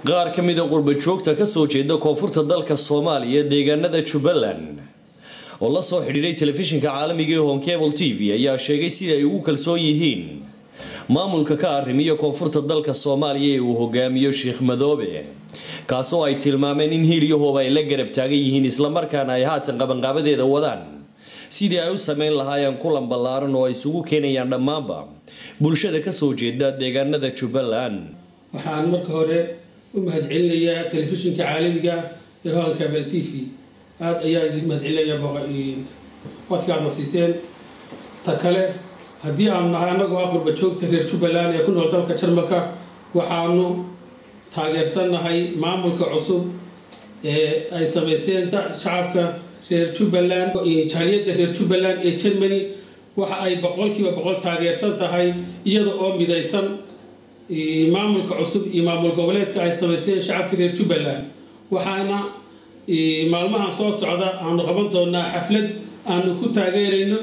Qaar ka mid a qurba joogta kasoo jeeda koonfurta dalka Soomaaliya, deegaanada Jubbaland, oo la soo xidhiidhay telefishinka caalamiga ee Horn Cable TV ayaa sheegay sida ay ugu kalsoon yihiin maamulka ka arrimiyo koonfurta dalka Soomaaliya ee uu hogaamiyo Sheekh Madoobe, kaasoo ay tilmaameen in hiil iyo hooba ay la garab taagan yihiin, islamarkaana ay haatan qabanqaabadeeda wadaan sidii ay u sameyn lahaayeen kulan ballaaran oo ay isugu keenayaan dhammaanba bulshada kasoo jeeda deegaanada Jubbaland. Waxaan marka hore u mahadcelinayaa telefishinka caalamiga ee Horn Cable TV. Aada ayaa idin mahadcelinayaa codka aadna siiseen. Ta kale, haddii aanu nahay annagoo ah qurba joogta reer Jubbaland ee ku nool dalka Jarmalka, waxaanu taageersannahay maamulka cusub ee ay samaysteen shacabka reer Jubbaland. Jaaliyadda reer Jubbaland ee Germany waxa ay 100% taageersan tahay, iyada oo midaysan, maamulka cusub iyo maamul goboleedka ay samaysteen shacabka reer Jubbaland. Waxaana maalmahan soo socda aanu qaban doonaa xaflad aanu ku taageerayno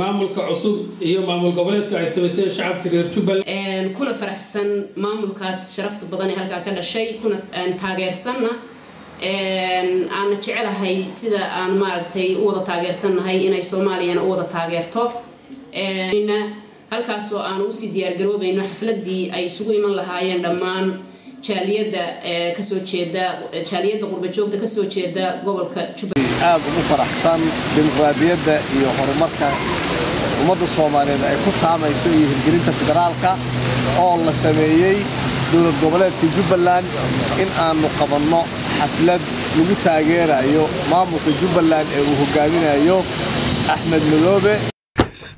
maamulka cusub iyo maamul goboleedka ay samaysteen shacabka reer Jubbaland. Kuna faraxsan maamulkaas sharafta badan ee halkaa ka dhashay, kuna taageersanna, aana jecelahay sida aan maaragtay u wada taageersannahay inay Soomaaliyana u wada taageerto. Halkaasoo aan usii diyaargaroobayno xafladii ay isugu iman lahaayeen dhammaan jaaliyadda kasoo jeeda, jaaliyadda qurba joogta kasoo jeeda gobolka Jubbaland. Aada ugu faraxsan dimuqraadiyadda iyo horumarka ummadda Soomaaliyeed ay ku taamayso iyo hirgelinta federaalka oo la sameeyey dowlad goboleedka Jubbaland, in aanu qabanno xaflad lagu taageerayo maamulka Jubbaland ee uu hogaaminayo Axmed Madoobe.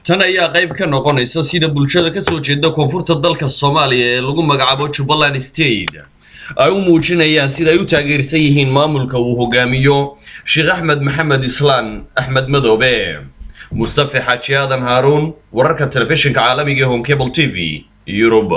Tan ayaa qayb ka noqonaysa sida bulshada kasoo jeeda koonfurta dalka Soomaaliya ee lagu magacaabo Jubbaland State ay u muujinayaan sida ay u taageersan yihiin maamulka uu hogaamiyo Sheekh Axmed Maxamed Islaan Axmed Madoobe. Mustafa Xaaji Aadan Haaruun, wararka telefishinka caalamiga ee Horn Cable TV, Yurub.